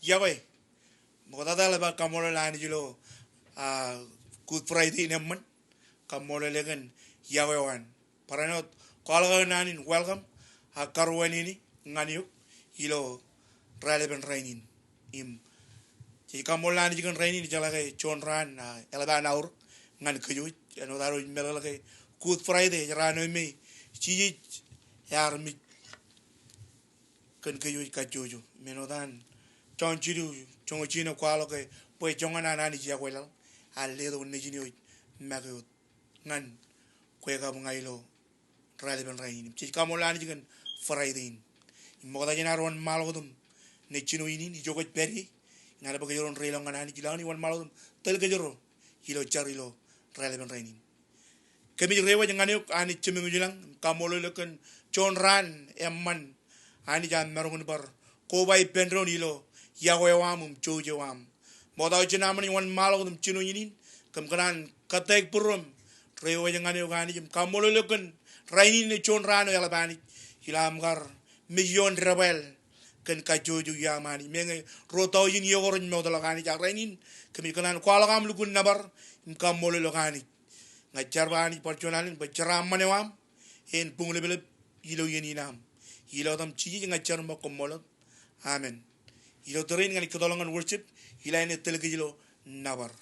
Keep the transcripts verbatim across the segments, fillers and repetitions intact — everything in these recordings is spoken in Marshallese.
Iọkwe. Ṃoktata eḷap aō kaṃṃoolol Anij ilo, ah, Good Friday in eṃṃan. Kaṃṃoolol e kōn iọkwe eo an. Barāinwōt kwaḷọk aō naan in welcome, ah, karuwānene ñan eok ilo raelepen rainin. Im jej kaṃṃoolol Anij kōn rainin, ejjeḷọk ke juon raan, ah, eḷap an aorōk ñan kōj wōj. Āinwōt ad wōj meḷeḷe ke Good Friday ej raan eo me Jisōs ear mej kōn kōj wōj kajjojo. Im āinwōt an Jon jilu joñoul jiljino kwaḷọk ke bwe joñan an Anij iọkwe laḷ, ear letok Nejin eo ej make wōt ñan kwe kab ña ilo raelepen rainin. Im jej kaṃṃoolol Anij kōn Friday in. Im ṃokta jān ad wōnṃaanḷọk wōt im nejin eo in, in ijo kōj pād ie, ñan bwe kōjro en reiḷọk ñan Anij, ilo an wōnṃaanḷọk wōt im tōl kōjro ilo jar ilo raelepen rainin. Kōmij reiwōj ñan eok Anij Jemem ilañ, im kaṃṃoolol eok kōn juon raan eṃṃan Anij ear maroñ in bar koba ippān doon ilo iọkwe eo aṃ im jouj eo aṃ. Ṃokta ijin aṃ naaj wōnṃaanḷọk wōt im jino in in, kōm kōṇaan kōttāik būruōm, reiwōj ñan eok Anij im kaṃṃoolol eok kōn rainin ej juon raan eo eḷap Anij, ilo aṃ kar mej ioon debwāāl kōn kajjojo iaam Anij. Meñe ruo taujin iiō ko rej mootḷọk Anij, ak rainin kōmij kōṇaan kwaḷọk aṃ lukkuun nōbar im kaṃṃoolol eok Anij. Ña ij jar bwe Anij bar juon alen bwe jeraaṃṃan eo aṃ en buñlepḷep ilo iien in aṃ. Ilo etaṃ Jisōs ña ij jar im ba koṃṃool wōt. Amen. Ilo tōre in ña ij kōtḷọk ñan worship, ilo aer tōl kōj ilo nōbar.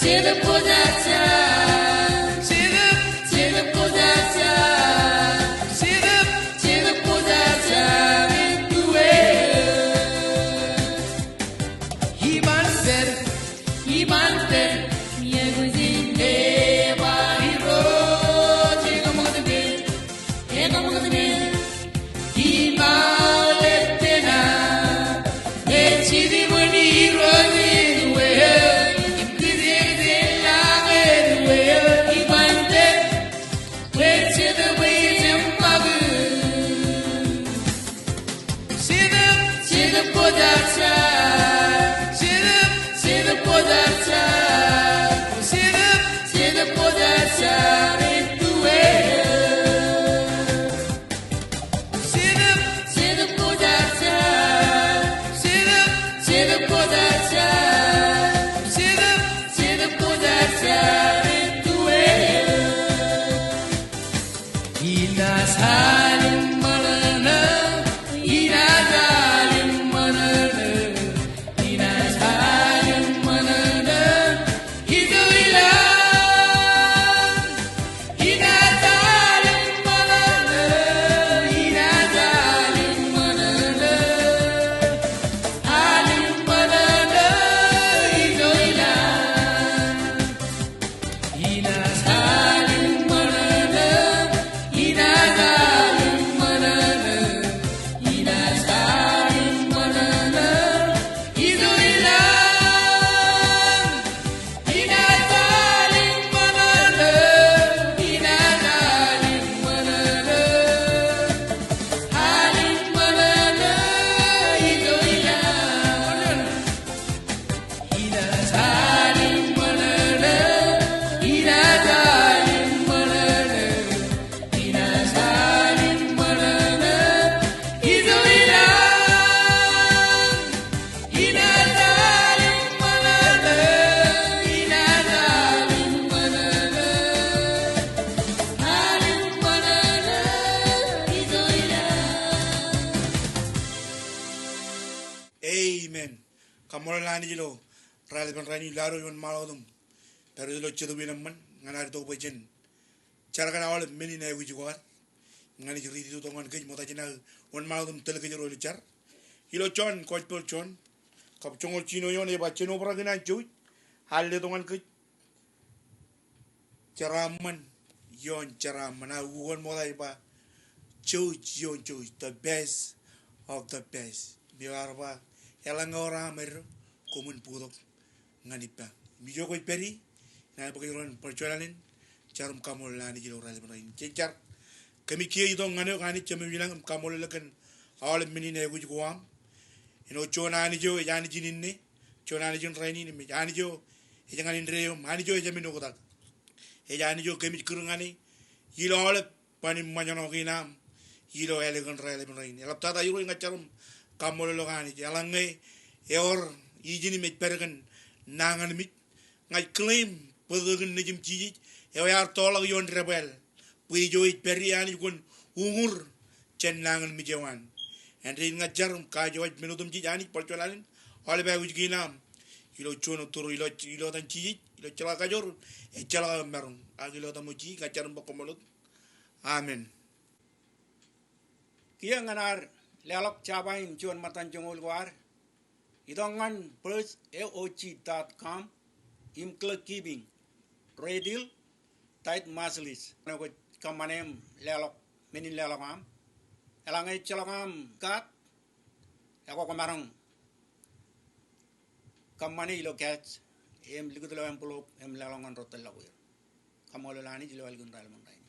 Jetōb Kwōjarjar. Jetōb, Jetōb Kwōjarjar. Jetōb, Jetōb Kwōjarjar ej duwe. Iban pād, iban pād, iọkwe jān e ba Irooj, ekaṃōkaj pād, ekaṃōkaj pād. Im aolep tena, ej jitōb in Irooj ej duwe, im kūjekjein lañ ej duwe, iban pād, bwe Jetōb ej eṃṃakūt. Jetōb, Jetōb Kwōjarjar. Jetōb, Jetōb Kwōjarjar. Jetōb, Jetōb Kwōjarjar ej duwe. Jetōb, Jetōb Kwōjarjar. Jetōb, Jetōb Kwōjarjar. Jetōb, Jetōb Kwōjarjar ej duwe. Inaaj al im ṃōṇōṇō, inaaj al im ṃōṇōṇō, inaaj al im ṃōṇōṇō, ijo ilañ. Inaaj al im ṃōṇōṇō, inaaj al im ṃōṇōṇō, al im ṃōṇōṇō, ijo ilañ. Inaaj al im ṃōṇōṇō, inaaj al im ṃōṇōṇō, inaaj al im ṃōṇōṇō, ijo ilañ. Inaaj al im ṃōṇōṇō, inaaj al im ṃōṇōṇō, al im ṃōṇōṇō, ijo ilañ. Amen. Kaṃṃoolol Anij ilo raelepen rainin. Ilo ad wōnṃaanḷọk wōt im pād ilo Jetōb in eṃṃan, ñan ad itok bwe jen jar kōn aolep men in aikuj ko ad. Ñan ij riiti tok ñan kōj ṃokta jān aō wōnṃaanḷọk wōt im tōl kōjro ilo jar. Ilo John, Gospel John, kab joñoul jino eoon, ej ba, jen obrak in an jouj, al letok ñan kōj jeraaṃṃan ioon jeraaṃṃan. Ak ukōt ṃokta ej ba, jouj ioon jouj, the best of the best. Im eo ear ba, eḷaññe ewōr aṃ eddo, koṃwin bōktok ñan ippa. Im ijo kwōj pād ie, inaaj bōk kōj ilo bar juon alen, jar im kaṃṃoolol Anij ilo raelepen rainin. Jen jar. Kōmij kiiō itok ñan eok Anij Jemem ilañ im kaṃṃoolol eok kōn aolep men in aikuj ko aṃ. Āinwōt juon Anij eo ej Anij in inne, juon Anij in rainin, im ej Anij eo ej ñan indeeo, im Anij eo ej jāmin oktak. Ej Anij eo kōmij kūr ñan e ilo aolep ban im ṃōjṇọ kein aṃ ilo ālikin raelepen rainin. Eḷaptata Irooj, ña ij jar im kaṃṃoolol eok Anij. Eḷaññe ewōr ijin im ej pād kōn nañinmej, ña ij claim bōtōkin Nejiṃ Jisōs eo ear tọọrḷọk ioon debwāāl, bwe ijo ej pād ie Anij kwōn uñūr jān nañinmej eo an. Āindein ña ij jar im kajooj men otemjej Anij bar juon alen, aolep aikuj kein aṃ, ilo juon eo tōre, ilo, ilo etan Jisōs, ilo ejjeḷọk kajoor, ejjeḷọk aō maroñ, ak ilo etaṃ eo Jisōs ña ij jar im ba koṃṃool wōt. Amen. Kiiō ñan ad leḷọk jabōt in juon ṃōttan joñoul ko ad, itok ñan bless A O G dot com im click giving, ro etiḷ, tithe, mass list. Ñe kwōj kōṃṃane im leḷọk men in leḷọk aṃ, eḷaññe ejjeḷọk aṃ kaat, ekwe kwōmaroñ kōṃṃane ilo cash im likūt ilo envelope im leḷọk ñan ro tōl ḷọk wōt. Kaṃṃoolol Anij ilo ālikin raelepen rainin.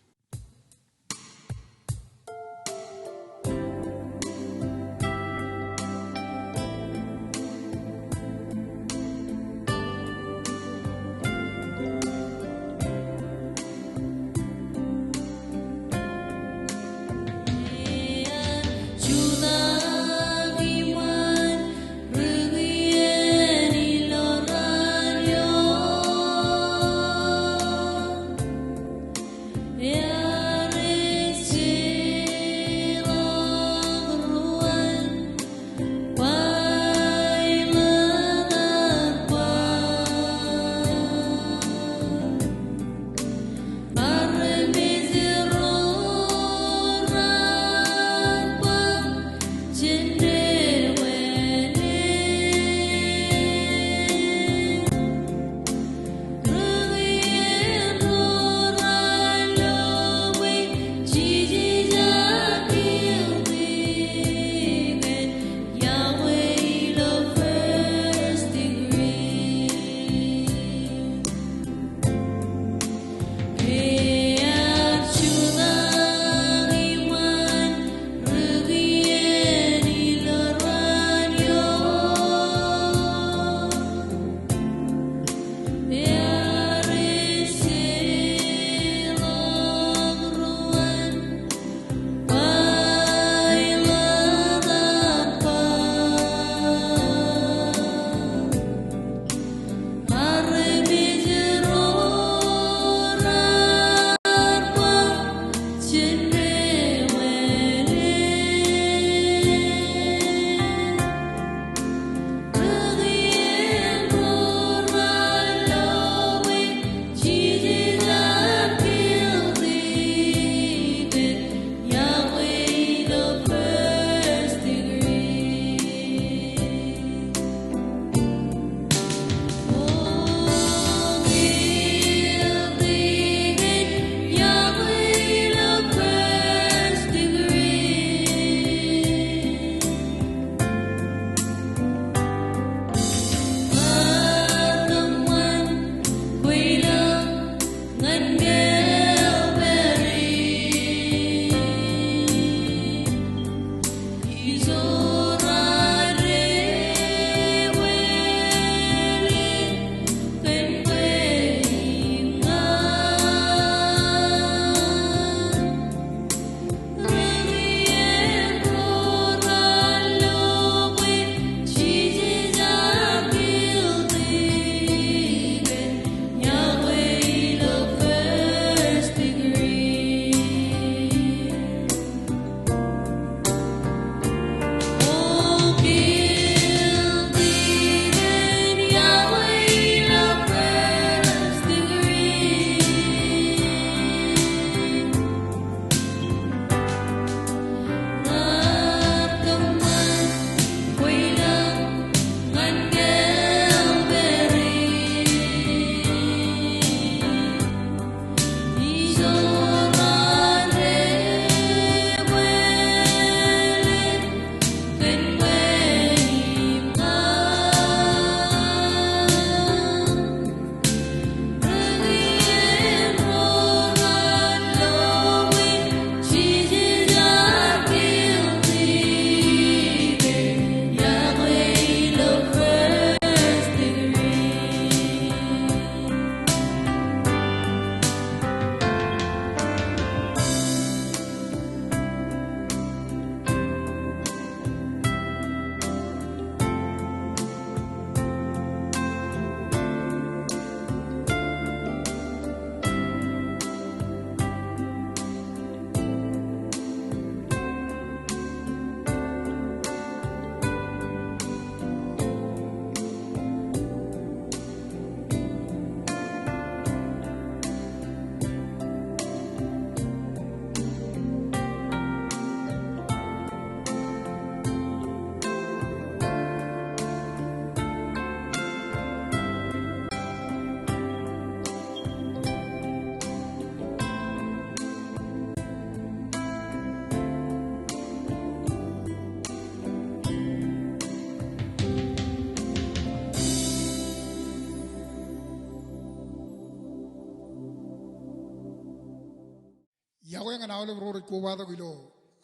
Iọkwe ñan aolep ro rej kobatok ilo,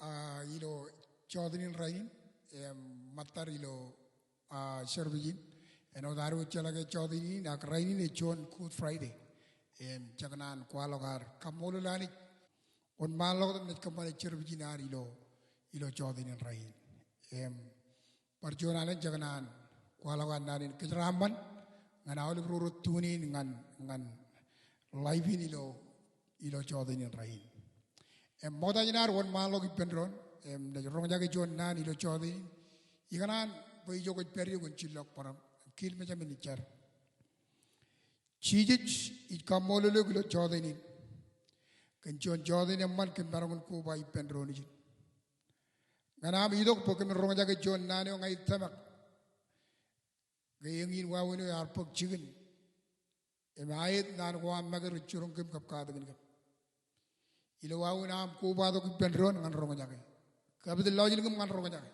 ah, ilo jọteen in rainin, im, ṃōttad ilo, ah, service in. Āinwōt ad wōj jeḷā ke jọteen in ak rainin ej juon Good Friday. Im, jekōṇaan kwaḷọk ad kaṃṃoolol Anij wōnṃaanḷọk im naaj kōṃṃane service in ad ilo, ilo jọteen in rainin. Im, bar juon alen jekōṇaan kwaḷọk ad naan in kōjeraaṃṃan ñan aolep ro rej tune in ñan, ñan live in ilo, ilo jọteen in rainin. Im, ṃokta jān ad wōnṃaanḷọk ippān doon, im, naaj roñjake juon naan ilo jọteen in. Ikōṇaan bwe ijo kwōj pād eok kwōn jillọk bōran, kiil mejaṃ in jar. Jisōs, ij kaṃṃoolol eok ilo jọteen in kōn juon jọteen eṃṃan kōm maroñ in koba ippān doon ijin. Ñan aṃ itok bwe kōmin roñjake juon naan eo ña ij tōmak ke eñin wāween eo ear bōk jikin im aet naan ko aṃ make rej jiroñ kōm kab katakin kōm. Ilo wāween aṃ kobatok ippān doon ñan roñjake. Kapit lọjilñōṃ ñan roñjake.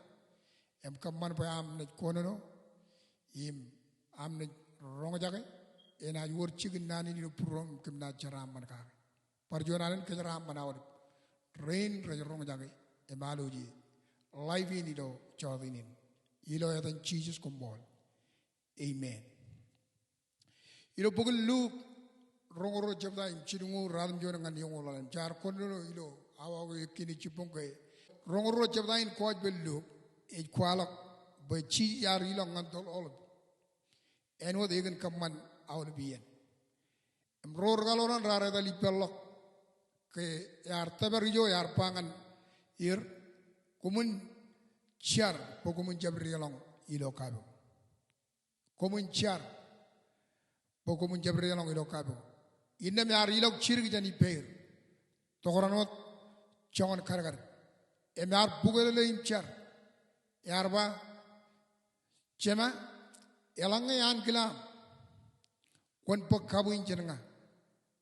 Im kōṃṃan bwe aṃ naaj kōnono im aṃ naaj roñjake. Enaaj wōr jikin naan in ilo būruōm im kōm naaj jeraaṃṃan kake. Bar juon alen kōjeraaṃṃan aolep rein rej roñjake im alooje live in ilo jọteen in. Ilo etan Jisōs koṃṃool. Amen. Ilo bok in Luk, roñoul ruo jebta im jilñuul ratimjuon ñan eñoul alen. Jaar kōnono ilo awa ko ekkine jibboñ ke. Roñoul ruo jebta in Gospel Luk ej kwaḷọk bwe Jisōs ear ilọk ñan Toḷ Olive āinwōt ekōn kōṃṃan aolep iien. Im ro rekaḷoran raar etal ippāerḷọk ke ear tōpar ijo ear ba ñan er, koṃwin jar bwe koṃwin jab deḷọñ ilo kapo. Koṃwin jar bwe koṃwin jab deḷọñ ilo kapo. Innām ear ilọk jidik jān ippāer, tokjān wōt joñan kadkad. Im ear bukwelele im jar. Ear ba, Jema, eḷaññe ankilaṃ, kwōn bōk kabuñ jān ña.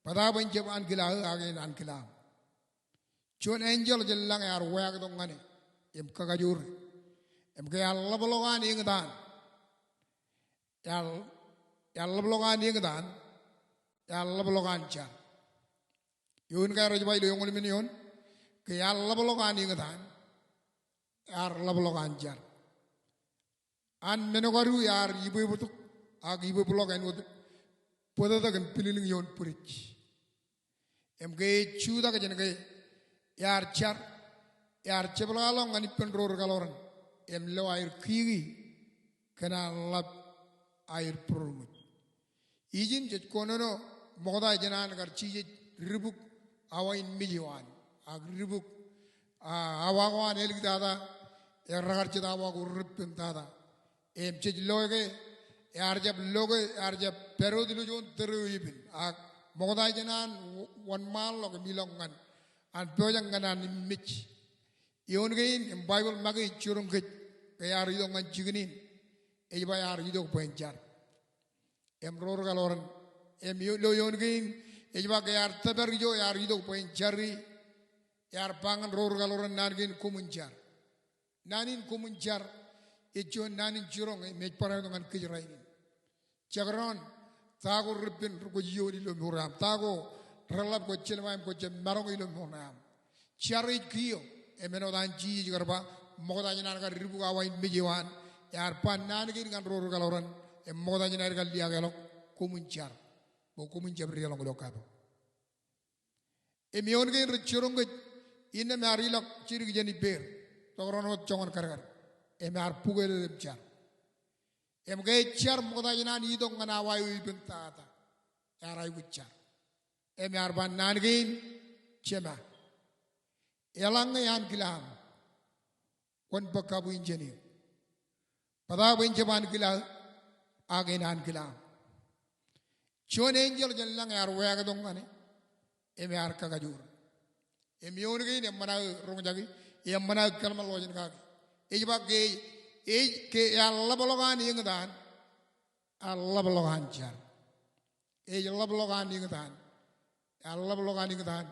Bōtaab en jab ankila eō ak en ankilaṃ. Juon enjeḷ jān lañ ear wāāktok ñan e im kakajoor e. Im ke ear ḷapḷọk an eñtaan, ear, ear ḷapḷọk an eñtaan, ear ḷapḷọk an jar. Eoon ke rej ba ilo eñoul men eoon, ke ear ḷapḷọk an eñtaan, ear ḷapḷọk an jar. An men ko ad ear ibwebwetok ak ibwebweḷọk āinwōt bōtōktōk im pililñi ioon bwidej. Im ke ej jutak jān ke ear jar, ear jepḷaakḷọk ñan ippān ro rekaḷoran im lo aer kiki kōn an ḷap aer būroṃōj. Ijin jej kōnono ṃokta jān an kar Jisōs dibuk awa in mej eo an ak dibuk, a, awa ko an āliktata, ear rekar jet awa ko reppen tata. Im jej lo ke ear jab lo ke ear jab pād wōt ilo juon tōre eo epen ak ṃokta jān an wōnṃaanḷọk im ilọk ñan an pojak ñan an im mej. Eoon kein im Baibōḷ make ej jiroñ kōj ke ear itok ñan jikin in, ej ba ear itok bwe en jar. Im ro rekaḷoran, im ilo eoon kein ej ba ke ear tōpar ijo ear itok bwe en jar e, ear ba ñan ro rekaḷoran naan kein koṃwin jar. Naan in koṃwin jar ej juon naan in jiroñ im ej barāinwōt ñan kōj rainin. Jekdọọn ta ko reppen kwōj iioon ilo mour eo aṃ, ta ko reḷap kwōj jelṃae im kwōj jab maroñ ilo mour eo aṃ. Jar ej kiiō, im āinwōt an Jisōs kar ba, ṃokta jān an kar dibuk awa in mej eo an, ear ba naan kein ñan ro rekaḷoran, im ṃokta jān aer kar liaakḷọk, koṃwin jar bwe koṃwin jab deḷọñ ilo kapo. Im eoon kein rej jiroñ kōj, innām ear ilọk jidik jān ippāer, tokjān wōt joñan kadkad, im ear bukwelele im jar. Im ke ej jar ṃokta jān an itok ñan awa eo epen tata, ear aikuj jar. Im ear ba naan kein, Jema, eḷaññe ankilaṃ, kwōn bōk kabuñ jān eō. Bōtaab en jab ankila eō, ak en ankilaṃ. Juon enjeḷ jān lañ ear wāāktok ñan e, im ear kakajoor. Im eoon kein eṃṃan aō roñjake, eṃṃan aō kōḷmānḷọkjeṇ kake. Ej ba ke, ej ke ear ḷapḷọk an eñtaan, ear ḷapḷọk an jar. Ej ḷapḷọk an eñtaan, ear ḷapḷọk an eñtaan,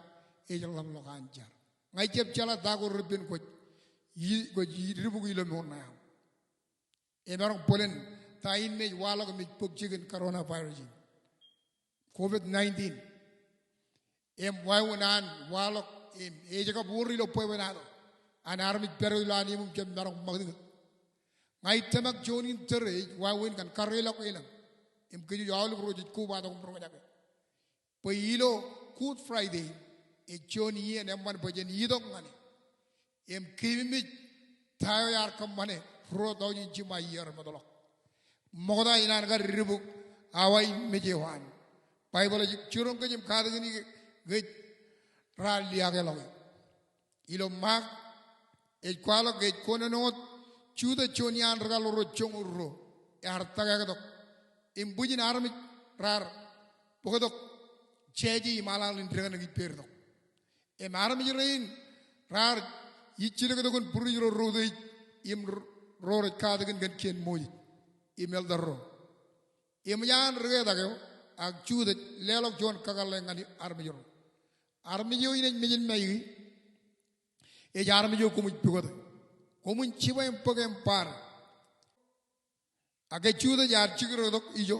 ej ḷapḷọk an jar. Ña ij jab jeḷā ta ko reppen kwōj, i, kwōj dibuk ilo mour eo aṃ. Emaroñ bōlen ta in me ej waḷọk im ej bōk jikin coronavirus in, COVID nineteen. Im wāween an waḷọk Im ej kab wōr ilo bwebwenato an armej pād ilo an eṃōj kōm maroñ ṃakūtkūt. Ña ij tōmak juon in tōre ej wāween kōn karreoḷọk elōñ. Im kōj ej aolep ro jej kobatok im roñjake. Bwe ilo Good Friday ej juon iien eṃṃan bwe jen itok ñan e im keememej ta eo ear kōṃṃane ruo taujin jiṃa iiō remootḷọk. Ṃokta in an kar dibuk awa in mej eo an, Baibōḷ ej jiroñ kōj im katakin kōj raar liaakḷọk e. Ilo Ṃaak ej kwaḷọk ke ej kōnono wōt Judas juon iaan rikaḷoor ro joñoul ruo ear tōkaktok im bwijin armej raar bōktok jāje im aḷaḷ in dānḷọk ej peidtok. Im armej rein raar ijjilōktok in būruj ro routeej im ro rej katakin kōn kien Moses im elder ro. Im ej an rikātak eo ak Judas leḷọk juon kakōḷḷe ñan armej ro. Armej eo in ej mejān ṃaiki ej armej eo koṃij pukot e. Koṃwin jibwe im bōke im bar. Ak ke Judas ear jikdiktok ijo,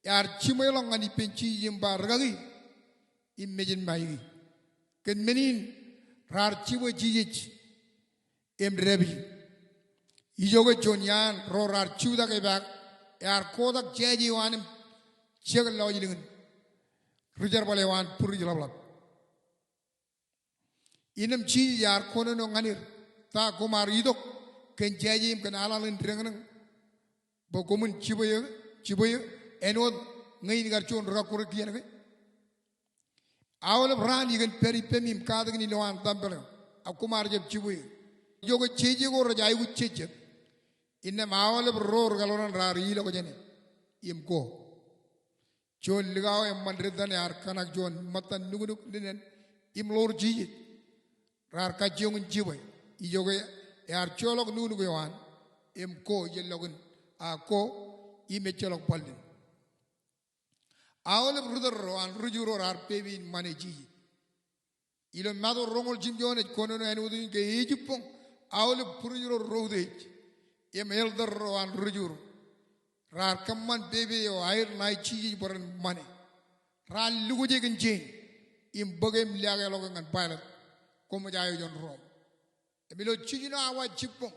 ear jiṃweḷọk ñan ippān Jisōs im ba, "Rikaki im mejān ṃaiki." Kōn men in raar jibwe Jisōs im dāpij. Ijoke juon iaan ro raar jutak epaak ear kotak jāje eo an im jek lọjilñin ri jerbal eo an būruj ḷapḷap. Innām Jisōs ear kōnono ñan er, "Ta koṃ ar itok kōn jāje im kōn aḷaḷ in dānḷọk bwe koṃwin jibwe eō, jibwe eō āinwōt ñe in kar juon rikakkure kien ke? Aolep raan ikōn pād ippemi im katakin ilowaan tempel eo, ak koṃ ar jab jibwe eō." Ijoke jeje ko rej aikuj jejjet. Innām aolep ro rikaḷoran raar ilọk jāne im ko. Juon likao eṃṃan detan ear kōṇak juon ṃōttan nuknuk linen im ḷoor Jisōs. Raar kajjioñ in jibwe, ijoke ear joḷọk nuknuk eo an im ko ijellọkin, a ko im ejjeḷọk bōllin. Aolep ri tōl ro an ri Ju ro raar pepe in ṃane Jisōs. Ilo Matu roñoul jimjuon ej kōnono āinwōt in ke ejibboñ aolep būruj ro routeej im elder ro an ri Ju ro raar kōṃṃan pepe eo aer ṇae Jisōs bwe ren ṃane. Raar lukkuun jān jein im bōke im liaakḷọke ñan Pailat, koṃij aō jān Rom. Im ilo jiljino awa jibboñ,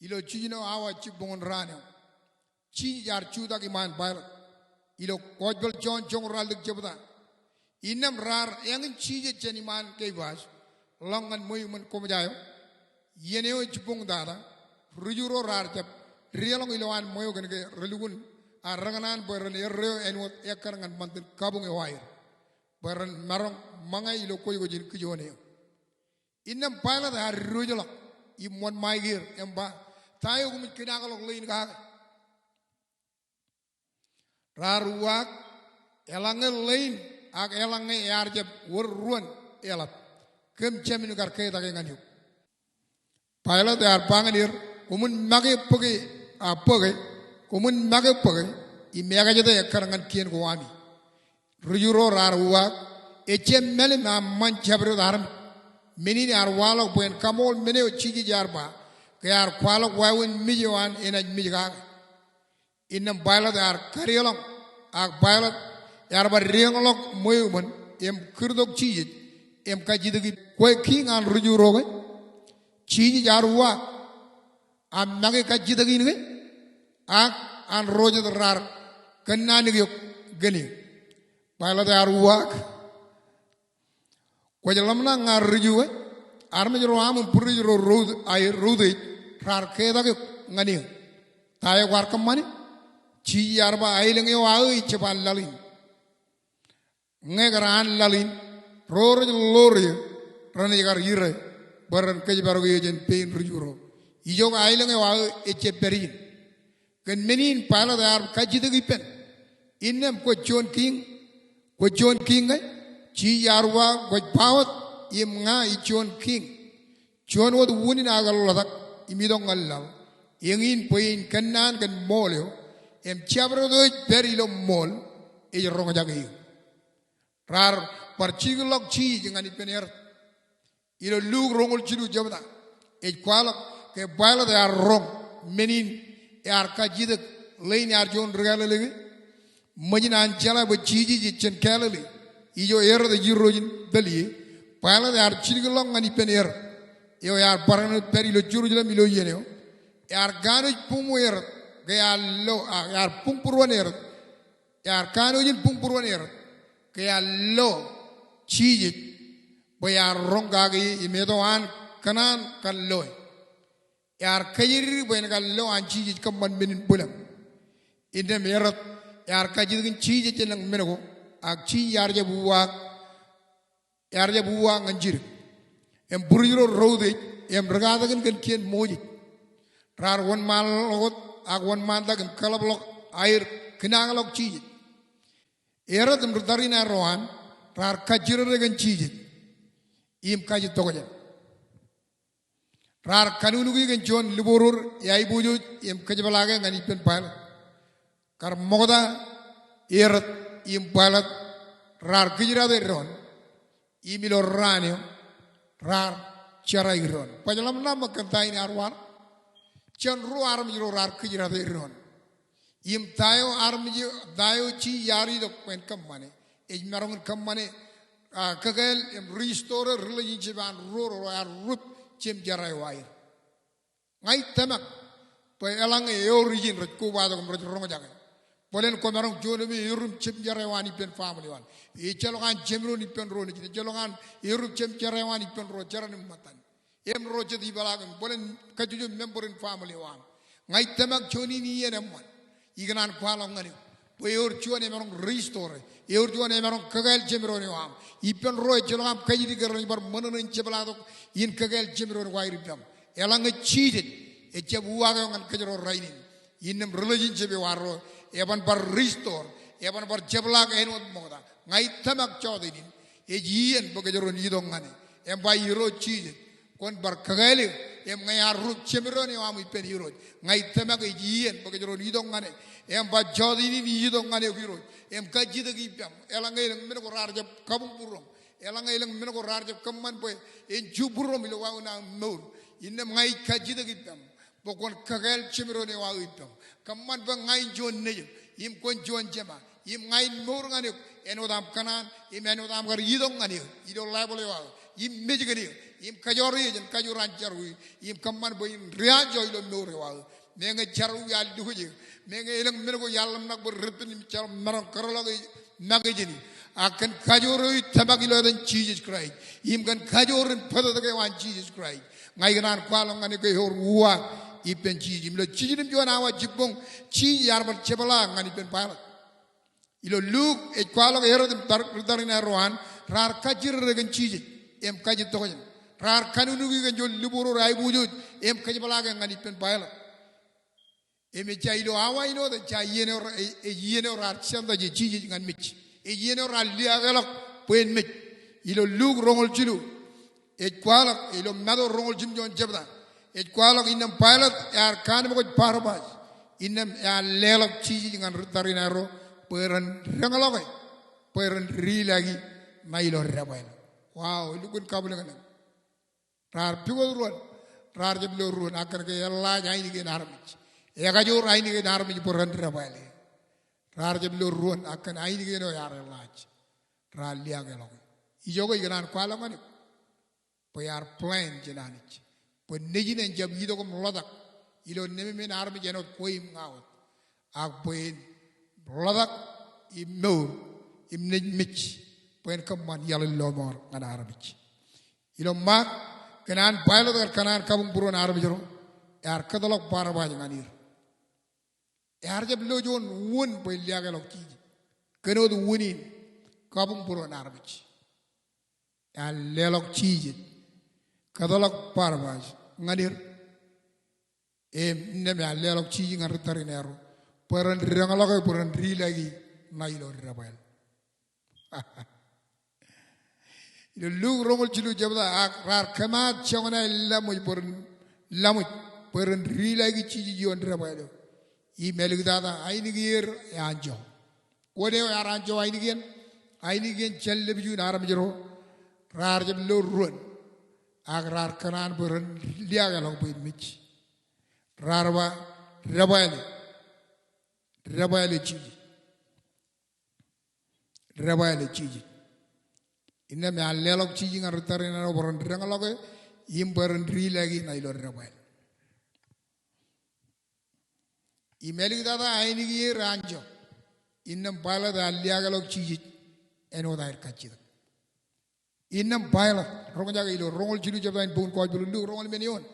ilo jiljino awa jibboñ in raan eo, Jisōs ear jutak iṃaan Pailat. Ilo Gospel Jon joñoul ralitōk jebta, innām raar eñin Jisōs jān iṃaan Kaipas ḷọk ñan ṃweo iṃōn koṃij aō. Iien eo ej jibboñ tata, ri Ju ro raar jab deḷọñ ilowaan ṃweo kōn ke relukkuun, a rekōṇaan bwe ren erreo āinwōt ekkar ñan ṃantin kabuñ eo aer, bwe ren maroñ ṃōñā ilo kwōjkwōj in kijoone eo. Innām Pailat ear diwōjḷọk im wōnṃaik er im ba, "Ta eo koṃij kinaakḷọk ḷein kake?" Raar uwaak, "Eḷaññe ḷein ak eḷaññe ear jab wōr ruon eḷap, kōm jāmin kar ketake ñan eok." Pailat ear ba ñan er, "Koṃwin make bōke, a bōke, koṃwin make bōke im ekajete ekkar ñan kien ko ami." Ri Ju ro raar uwaak, "Ejjab mālim aṃ ṃan jabdewōt armej." Men in ear waḷọk bwe en kaṃool men eo Jisōs ear ba ke ear kwaḷọk wāween mej eo an enaaj mej kake. Innām Pailat ear kadeḷọñ, ak Pailat ear bar deñḷọk ṃweo iṃōn im kūrtok Jisōs im kajjitōk im, "Kwe kiiñ an ri Ju ro ke?" Jisōs ear uwaak, "Aṃ make kajjitōk in ke? Ak an ro jet raar kōnnaanōk eok kōn e?" Pailat ear uwaak, "Kwōj ḷōmṇak ña ri Ju ke? Armej ro aṃ im būruj ro ro-, aer routeej raar ketak eok ñan eō. Ta eo kwaar kōṃṃane?" Jisōs ear ba, "Aelōñ eo aō ejjab an laḷ in. Ñe kar an laḷ in, ro rej ḷoor eō renaaj kar ire bwe ren kōjparok eō jān pein ri Ju ro. Ijoke aelōñ eo aō ejjab pād ijin." Kōn men in Pailat ear kajjitōk ippān, "Innām kwōj juon kiiñ, kwōj juon kiiñ ke?" Jisōs ear uwaak, "Kwōj ba wōt im ña ij juon kiiñ. Juon wōt unin aō ke ḷotak im itok ñan laḷ, eñin bwe in kōnnaan kōn ṃool eo im jabdewōt eo ej pād ilo ṃool ej roñjake eō." Raar bar jilkinḷọk Jisōs ñan ippān Herod. Ilo Luk roñoul jilu jebta, ej kwaḷọk ke Pailat ear roñ men in ear kajjitōk ḷein ear juon ri Galili ke, ṃōjin an jeḷā bwe Jisōs ej jān Galili. Ijo Erod ej irooj in tōl ie. Pailat ear jilkinḷọk ñan ippān Erod eo ear bar ñan wōt pād ilo Jerusalem ilo iien eo. Ear kanooj buñbuñ Erod ke ear lo, a, ear buñbūruon Erod. Ear kanooj in buñbūruon Erod ke ear lo Jisōs bwe ear roñ kake im eto an kōṇaan kar loe. Ear kōjatdikdik bwe en kar lo an Jisōs kōṃṃan men in bwilōñ. Innām Erod ear kajjitōk in Jisōs elōñ men ko, ak Jisōs ear jab uwaak, ear jab uwaak ñan jidik. Im būruj ro reutiej im rūkatakin kōn kien Moses. Raar wōnṃaanḷọk wōt ak wōnṃaantak im kaḷapḷọk aer kōnañḷọk Jisōs. Erod im ri tariṇae ro an raar kajjirere kōn Jisōs im kajjitōk jān. Raar kanuknuki kōn juon libooror eaiboojoj im kōjepḷaake ñan ippān Pailat. Kar ṃokta Erod im Pailat raar kōjdate doon im ilo raan eo raar jeraik doon. Baj ḷōmṇak ṃōk kōn ta in ear waḷọk. Jān ruo armej ro raar kōjdate doon. Im ta eo armej eo, ta eo Jisōs ear itok bwe en kōṃṃane, ej maroñ in kōṃṃane, a, kakāāl im restore relationship an ruo ro raar rup jemjerā eo aer. Ña ij tōmak bwe eḷaññe ewōr ijin rej kobatok im rej roñjake, bōlen kwōmaroñ juon eo me erom jemjerā eo an ippān family eo an. Ejjeḷọk an jemdoon ippān ro nejin. Ejjeḷọk an erom jemjerā eo an ippān ro jeran im ṃōttan. Im ro jet ipeḷaakin bōlen kajjojo member in family eo aṃ. Ña ij tōmak juon in iien eṃṃan ikōṇaan kwaḷọk ñan eok bwe ewōr juon emaroñ restore, ewōr juon emaroñ kakāāl jemdoon eo aṃ. Ippān ro ejjeḷọk aṃ kajjitōk ke ren bar ṃōṇōṇō in jepḷaaktok in kakāāl jemdoon ko aer ippaṃ. Eḷaññe Jisōs ejjab uwaak eok ñan kōjro rainin, innām relationship eo arro eban bar restore, eban bar jepḷaak āinwōt ṃokta. Ña ij tōmak jọteen in ej iien bwe kōjro en itok ñan e im ba, Irooj Jisōs, kwōn bar kakāāl eō im ñe ear rup jemdoon eo aṃ ippān Irooj, ña ij tōmak ej iien bwe kōjro en itok ñan e im ba, jọteen in ij itok ñan eok Irooj im kajjitōk ippaṃ. Eḷaññe elōñ men ko raar jab kabuñbūruoṃ, eḷaññe elōñ men ko raar jab kōṃṃan bwe en jubūruoṃ ilo wāween aṃ mour, innām ña ij kajjitōk ippaṃ bwe kwōn kakāāl jemdoon eo aō ippaṃ. Kōṃṃan bwe ña in juon nejū im kwōn juon jema, im ña in mour ñan eok āinwōt aṃ kōṇaan im āinwōt aṃ kar itok ñan eō ilo level eo aō, im mej kōn eō im kōjor eō jān kajoor an jerọwiwi, im kōṃṃan bwe in rianjọ ilo mour eo aō. Meñe jerọwiwi ear lukkuun eō, meñe elōñ men ko iar ḷōmṇak bwe repen im ejjab maroñ kōrọọlḷọk e make jāni, ak kōn kajoor eo ij tōmak ilo etan Jisōs Kraist im kōn kajoor in bōtōktōk eo an Jisōs Kraist, ña ikōṇaan kwaḷọk ñan eok ke ewōr uwaak ippān Jisōs. Im ilo jiljino im juon awa jibboñ, Jisōs ear bar jepḷaak ñan ippān Pailat. Ilo Luk ej kwaḷọk Erod im tar-, ri tariṇae ro an raar kajjirere kōn Jisōs im kajjitōk jān. Raar kanuknuki kōn juon libooror eaiboojoj im kōjepḷaake ñan ippān Pailat. Im ejja ilo awa in wōt, ejja iien eo ra-, ej, ej iien eo raar janta je Jisōs ñan mej. Ej iien eo raar liaakḷọk bwe en mej. Ilo Luk roñoul jilu ej kwaḷọk, ilo Matu roñoul jimjuon jebta ej kwaḷọk, innām Pailat ear kaanemkwōj Barabas, innām ear leḷọk Jisōs ñan ri tariṇae ro bwe ren deñḷọke, bwe ren diilaki ṇa ilo debwāāl. Wow, elukkuun kabwilōñlōñ. Raar pukot ruon, raar jab lo ruon, ak kōn ke eḷḷaaj ainikien armej. Ekajoor ainikien armej bwe ren debwāāle. Raar jab lo ruon, ak kōn ainikien eo ear eḷḷaaj, raar liaakḷọke. Ijoke ikōṇaan kwaḷọk ñan eok bwe ear plan jān Anij bwe nejin en jab itok im ḷotak ilo nemāmein armej āinwōt kwe im ña wōt, ak bwe en ḷotak im mour im nejmej bwe en kōṃṃan iaḷ in lọmọọr ñan armej. Ilo Mak, kōn an Pailat ekar kōṇaan kabuñbūruon armej ro, ear kōtḷọk Barabas ñan er. Ear jab lo juon wūn bwe en liaakḷọk Jisōs. Kōn wōt wūn in, kabuñbūruon armej. Ear leḷọk Jisōs, kōtḷọk Barabas ñan er. Im innām ear leḷọk Jisōs ñan ri tariṇae ro bwe ren deñḷọke, bwe ren diilaki ṇa ilo debwāāl. Ilo Luk roñoul jilu jebta, ak raar kōmaat joñan aer laṃōj bwe ren, laṃōj bwe ren diilaki Jisōs ioon debwāāl eo. Im āliktata ainikien ear anjọ. Kwōn eo ear anjọ ainikien? Ainikien jān lepju in armej ro raar jab lo ruon, ak raar kōṇaan bwe ren liaakḷọk bwe en mej. Raar ba, debwāāle, debwāāle Jisōs. Debwāāle Jisōs. Innām ear leḷọk Jisōs ñan ri tariṇae eo bwe ren deñḷọke im bwe ren dilaiki ṇa ilo debwāāl. Im āliktata ainikien anjọ. Innām Pailat ear liaakḷọk Jisōs āinwōt aer kajjitōk. Innām Pailat, roñjake ilo roñoul jilu jebta in bok in Gospel in Luk roñoul emān eoon.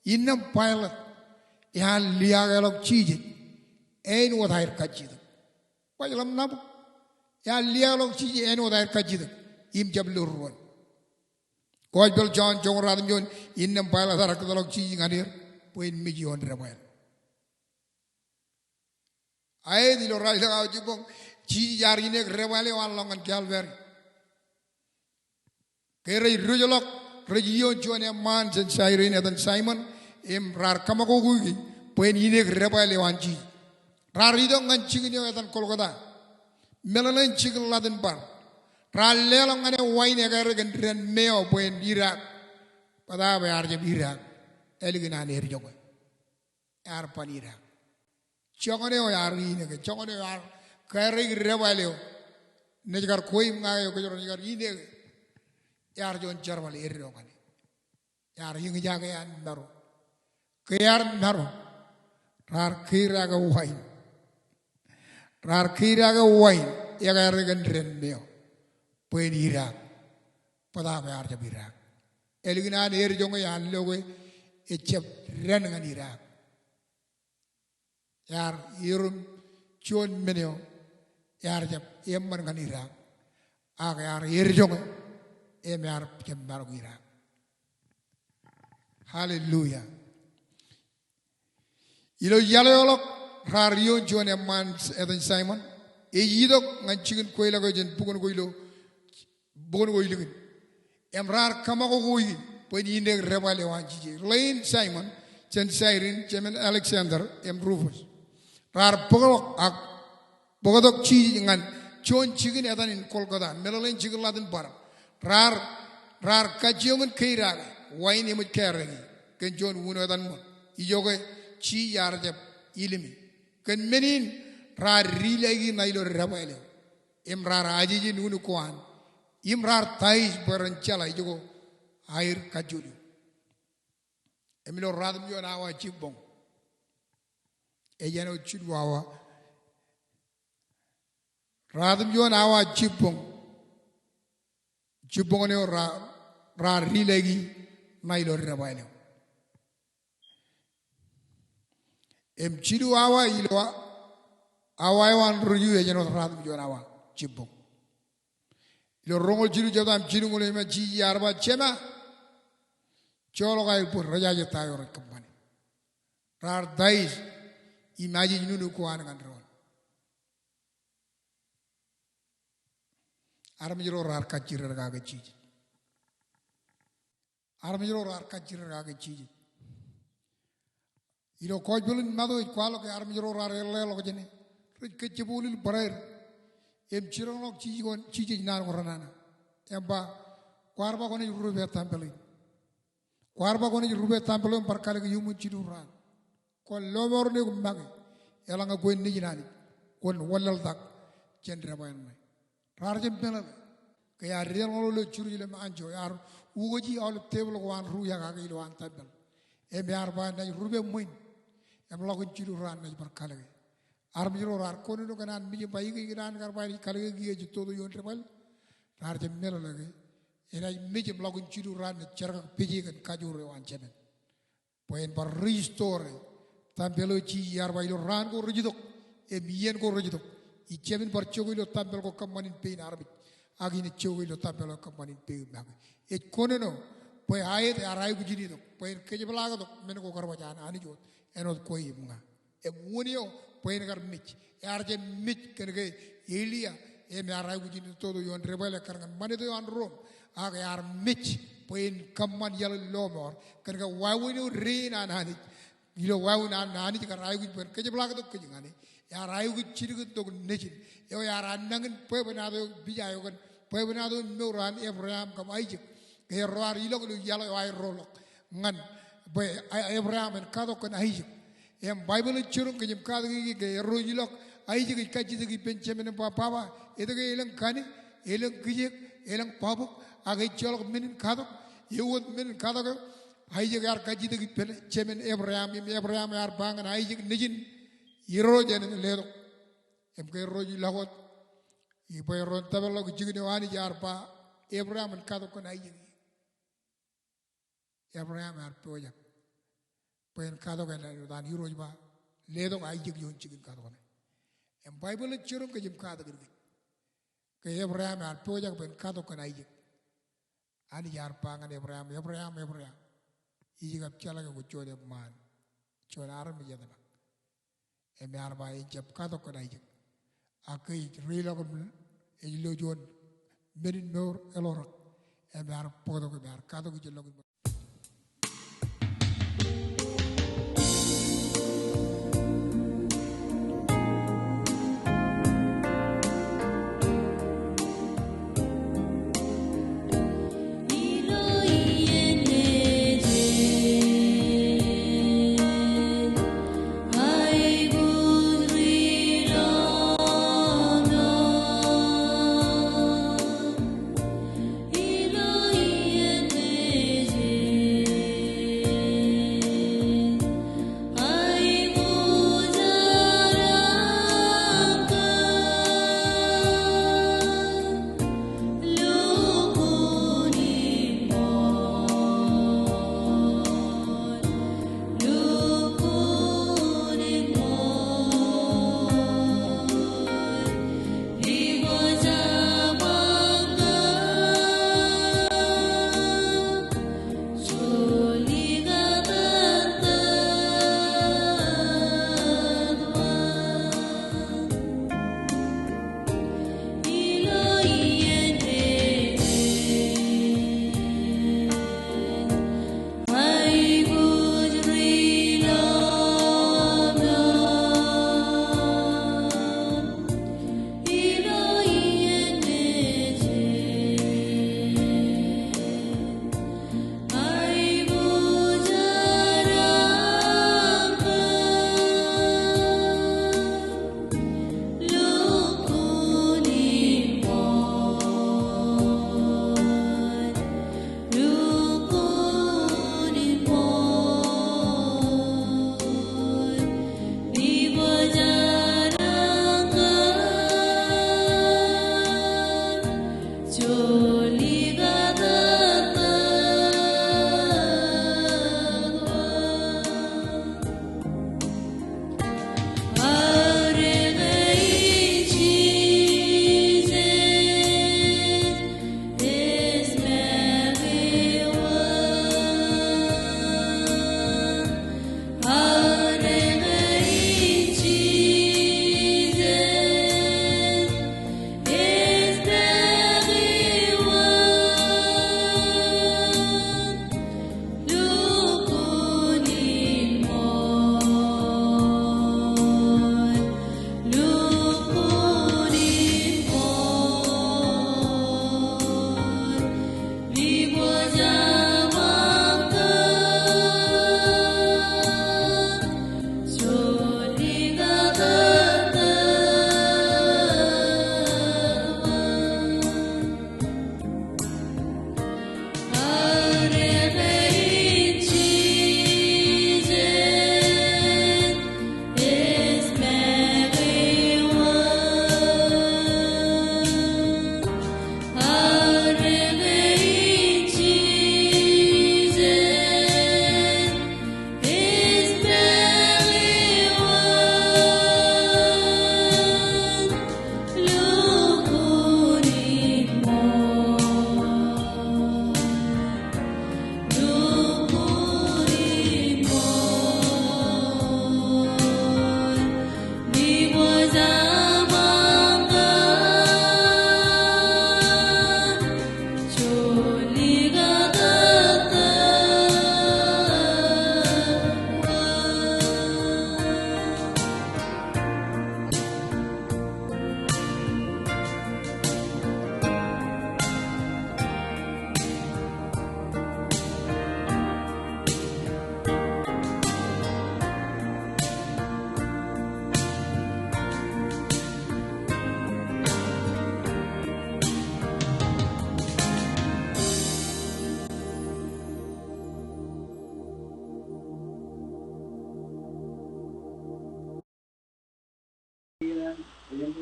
Innām Pailat ear liaakḷọk Jisōs āinwōt aer kajjitōk. Baj ḷōmṇak bwe ear liaakḷọk Jisōs āinwōt aer kajjitōk im jab lo ruon. Gospel John joñoul ruatimjuon, innām Pailat ear kōtḷọk Jisōs ñan er bwe en mej ioon debwāāl. Aet ilo ralitōk awa jibboñ, Jisōs ear ineek debwāāl eo an ḷọk ñan Kalvari. Ke rej diwōjḷọk, rej ioon juon eṃṃaan jān Sairin etan Saimōn, im raar kōṃakokiki bwe en ineek debwāāl eo an Jisōs. Raar itok ñan jikin eo etan Golgota. Meḷeḷein jikin ḷatin bar. Raar leḷọk ñan e wain ekāāre kōn dān meọ bwe en idaak. Bōtaab ear jab idaak. Ālikin an edjoñe. Ear ban idaak. Joñan eo ear ineke, joñan eo ear kōreik debwāāl eo. Naaj kar kwe im ña eo kōjro naaj kar ineke. Ear juon jerbal eddo ñan e. Ear eñjake an maro. Ke ear maro, raar keidake wain. Raar keidake wain ekāāre kōn dān meọ bwe en idaak. Bōtaab ear jab idaak. Ālikin an edjoñe an lo ke ejab dān ñan idaak. Ear erom juon men eo ear jab eṃṃan ñan idaak. Ak ear edjoñe im ear jab marok idaak. Hallelujah. Ilo iaḷ eo ḷọk raar ioon juon eṃṃaan etan Saimōn. Ej itok ñan jikin kweilọk eo jān bukun ko ilo bukun ko ilikin. Im raar kōṃakokiki bwe en ineek debwāāl eo an Jisōs. Ḷein Saimōn jān Sairin, jemān Aleksandar im Rufus. Raar bōkḷọk ak bōktok Jisōs ñan juon jikin etan in Golgota, meḷeḷein jikin ḷatin bar. Raar, raar kajjioñ in keidake wain eṃōj kōreik kōn juon uno etan ṃōn. Ijoke Jisōs ear jab ilimi. Kōn men in raar dilaiki ṇa ilo debwāāl eo. Im raar ajeje nuknuk ko an. Im raar taij bwe ren jeḷā ijoko aer kajjojo. Im ilo ruatimjuon awa jibboñ. Ej āinwōt jilu awa. Ruatimjuon awa jibboñ. Jibboñōn eo raar, raar dilaiki ṇa ilo debwāāl eo. Im jilu awa ilo a-, awa eo an ri-Ju ej āinwōt ruatimjuon awa jibboñ. Ilo roñoul jilu jebta im jilñuul eoon, Jisōs ear ba, Jema, joḷọk aer bōd, rejaje ta eo rej kōṃṃane. Raar taij im ajej nuknuk ko an ñan doon. Armej ro raar kajjidad kake Jisōs. Armej ro raar kajjidad kake Jisōs. Ilo Gospel in Matu ej kwaḷọk ke armej ro raar erḷọk jāne. Rej kōjjepọulil bōraer. Im jiroñḷọk Jisōs ko, Jisōs naan ko renana. Im ba, kwaar ba kwōnaaj rupe tempel in. Kwaar ba kwōnaaj rupe tempel eo im bar kalōke iuṃwin jilu raan. Kwōn lọmọọren eok make, eḷaññe kwe nejin Anij, kwōn wanlaḷtak jān debwāāl ṇe. Raar jab meḷeḷe. Ke ear deḷọñḷọk ilo Jerusalem anjọ, ear ukeji aolep tebōḷ ko an ri-wiakake ilowaan tempel. Im ear ba, naaj rupe ṃwin. Im ḷọkin jilu raan naaj bar kalōke. Armej ro raar kōnono kōn an mej im ba, ikōṇaan kar ba ij kalōke kiiō jej toto ioon debwāāl. Raar jab meḷeḷe ke enaaj mej im ḷọkin jilu raan naaj jerkakpeje kōn kajoor eo an Jemān. Bwe en bar restore tempel eo Jisōs ear ba ilo raan ko rej itok, im iien ko rej itok. Ij jab in bar jokwe ilo tempel ko kōṃṃan in pein armej. Ak inaaj jokwe ilo tempel eo kōṃṃan in pein make. Ej kōnono, bwe aet ear aikuj in itok, bwe en kōjepḷaaktok men ko kar waj an Anij wōt, āinwōt kwe im ña. Im wūn eo, bwe en kar mej. Ear jab mej kōn ke Elia, im ear aikuj in toto ioon debwāāl ekkar ñan ṃanit eo an Rom. Ak ear mej, bwe en kōṃṃan iaḷ in lọmọọr. Kōn ke wāween eo dein an Anij. Ilo wāween an Anij kar aikuj bwe en kōjepḷaaktok kōj ñan e. Ear aikuj jilkintok nejin. Eo ear annañin bwebwenato eo pija eo kōn bwebwenato in mour an Ebream kab Aisak. Ke erro ar ilọk ilo iaḷ eo aerro ḷọk ñan bwe, a, Ebream en katok kōn Aisak. Im Baibōḷ ej jiroñ kōj im katak ikijjeen ke erro ej ilọk, Aisak ej kajjitōk ippān Jemān im ba, Baba, etke elōñ kani, elōñ kijeek, elōñ bọbōk, ak ejjeḷọk men in katok. Ewōr men in katok eo, Aisak ear kajjitōk ippān jemān Ebream, im Ebream ear ba ñan Aisak, nejin Irooj enaaj letok. Im ke Irooj ilọk wōt, bwe ren tōparḷọk jikin eo Anij ear ba Ebream en katok kōn Aisak. Ebream ear pojak bwe en katok enaaj wōt an Irooj ba, letok Aisak ioon jikin katok ṇe. Im Baibōḷ ej jiroñ kōj im katakin kōj. Ke Ebream ear pojak bwe en katok kōn Aisak, Anij ear ba ñan Ebream, Ebream, Ebream. Ij kab jeḷā ke kwōj juon eṃṃaan, juon armej etōmak. Im ear ba en jab katok kōn Aisak. Ak ke ej reiḷọk im ej lo juon men in mour eḷorak. Im ear bōktok im ear katok ijellọkin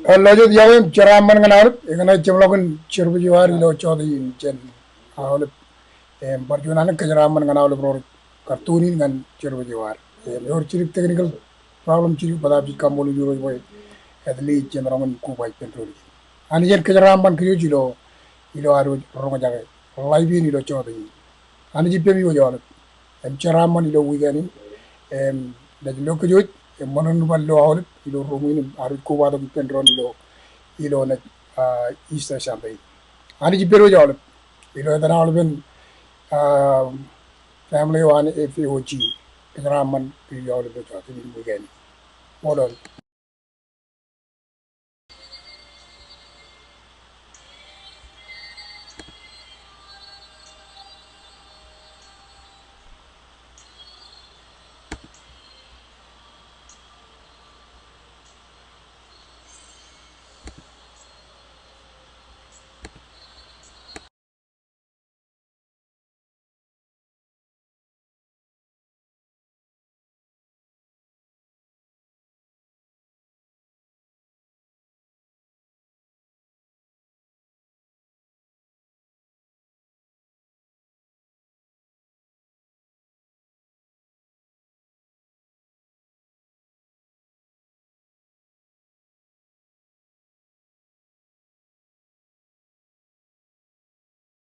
Ḷọk wōt iọkwe im jeraaṃṃan ñan aolep, ekōṇaan jeṃḷọkin jerbal eo ad ilo jota in jān aolep. Im bar juon alen kōjeraaṃṃan ñan aolep ro rej kar tune in ñan jerbal eo ad. Im ewōr jidik technical problem jidik, bōtab jej kaṃṃoolol Irooj bwe at least jeṃḷọkin koba ippān doon kein. Anij en kōjeraaṃṃan kōj ilo, ilo ad wōj roñjake live in ilo jota in. Anij ippemi wōj aolep. Im jeraaṃṃan ilo weekend in. Im naaj lo kōj wōj, im ṃōṇōṇō bar lo aolep ilo ruuṃ in, im ad wōj kobatok ippān doon ilo, ilo naaj, ah, Easter Sunday. Anij ippān wōj aolep. Ilo etan aolepen, ah, family eo an F A O G. Kōjeraaṃṃan kōj aolep ilo jota in weekend in. Ṃool aolep.